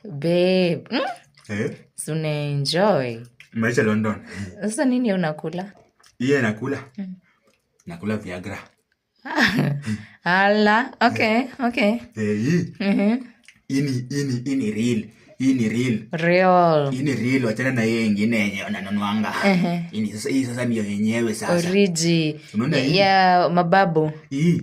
Babe. Eh? Si unaenjoy. Maisha London. Sasa nini unakula? Iye nakula. Nakula Viagra. Ala, okay. Eh, hii. Hii ni real. Hii ni real. Real. Hii ni real, wachana na hiyo ingine yenye unanunuanga. Hii sasa ndio yenyewe sasa. Origi. Unaona hii? Ya mababu. Hii.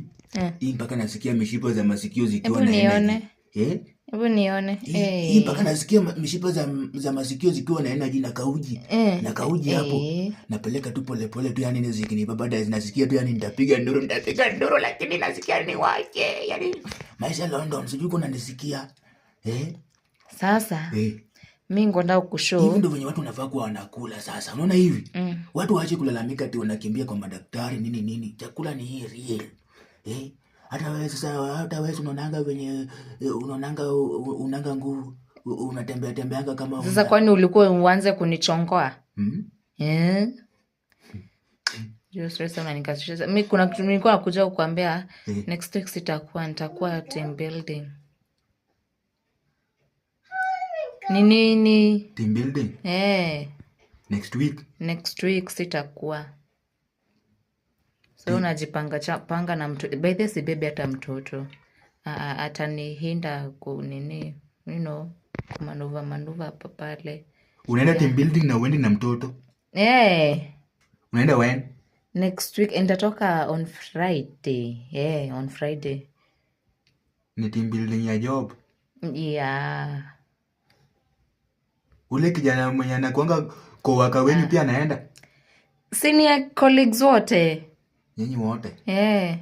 Hii mpaka nasikia mishipa za masikio zikiwa Hebu na energy. nione. Eh? Hebu nione. Hii mpaka nasikia mishipa za masikio zikiwa na energy na kauji. Na kauji hapo. Napeleka tu polepole tu, yani zikinipa baada nasikia tu, yani nitapiga nduru lakini nasikia ni wache. Yani maisha London, sijui kuna nisikia. Eh? Sasa Eh. mi ngonda Hivi kukushow. ndio venye watu wanafaa kuwa wanakula sasa. Unaona hivi? Watu waache kulalamika ati wanakimbia kwa madaktari, nini nini. Chakula ni hii real. Eh? Hata wewe sasa, hata wewe unaonanga venye unaonanga unanga nguvu, unatembea tembeanga kama Sasa kwani ulikuwa uanze kunichongoa? Hmm? Eh? Juu stress unanikasirisha. Mi kuna kitu nilikuwa nakuja kukuambia. Next week sitakuwa, nitakuwa team building. Ni nini? Team building Eh, next week. Next week sitakuwa. So unajipanga panga na mtu. By the way, sibebi hata mtoto. Atanihinda kunini, kumaneuver maneuver hapa pale. Unaenda team building na uendi na mtoto? Eh. Unaenda when? Next week nitatoka on Friday. Yeah, on Friday. Ni team building ya job? Yeah. Ule kijana mwenye anakuanga coworker wenyu pia anaenda? Senior colleagues wote. Nyinyi wote. Eh.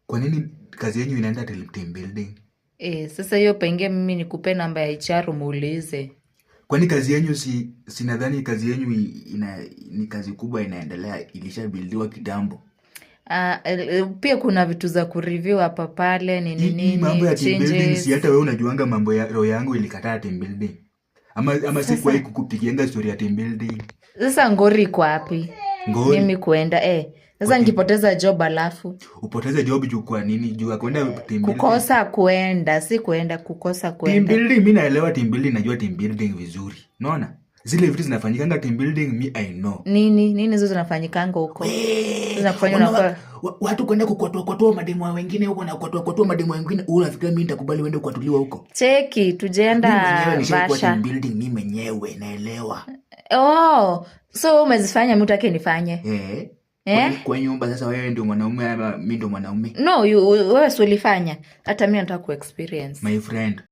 Kwa nini kazi yenyu inaenda team building? Eh, sasa hiyo pengine mimi nikupe namba ya HR muulize. Kwani kazi yenyu si nadhani kazi yenyu ni kazi kubwa inaendelea, ilishabuildiwa kitambo. Pia kuna vitu za kureview hapa pale, nini Hii mambo nini ya team building, si changes. hata wewe unajuanga mambo ya roho yangu ilikataa team building. Ama sikuwahi kukupigianga story ya team building? Sasa ngori iko wapi? Ngori. Mimi kuenda, eh. Sasa nikipoteza job alafu Upoteze job juu kwa nini? Juu ya kwenda team building? Kukosa kuenda, si kuenda, kukosa Team kuenda. building, mi naelewa team building, najua team building vizuri. Unaona? Zile vitu zinafanyikanga team building, mi I know. Nini nini hizo zinafanyikanga huko? Zinakufanya unakuwa Watu kwenda kukwatua kwatua mademu wa wengine huko na kukwatua kwatua mademu wa wengine, wewe unafikiria mimi nitakubali uende kukwatuliwa huko? Cheki, Mimi tujaenda mwenyewe nishaikuwa Vasha. team building, mimi mwenyewe naelewa. Oh, so wewe umezifanya, mimi utake nifanye? Eh. Eh? Kwa nyumba sasa wewe ndio mwanaume ama mimi ndio mwanaume? No, wewe si ulifanya. Hata mimi nataka kuexperience. My friend.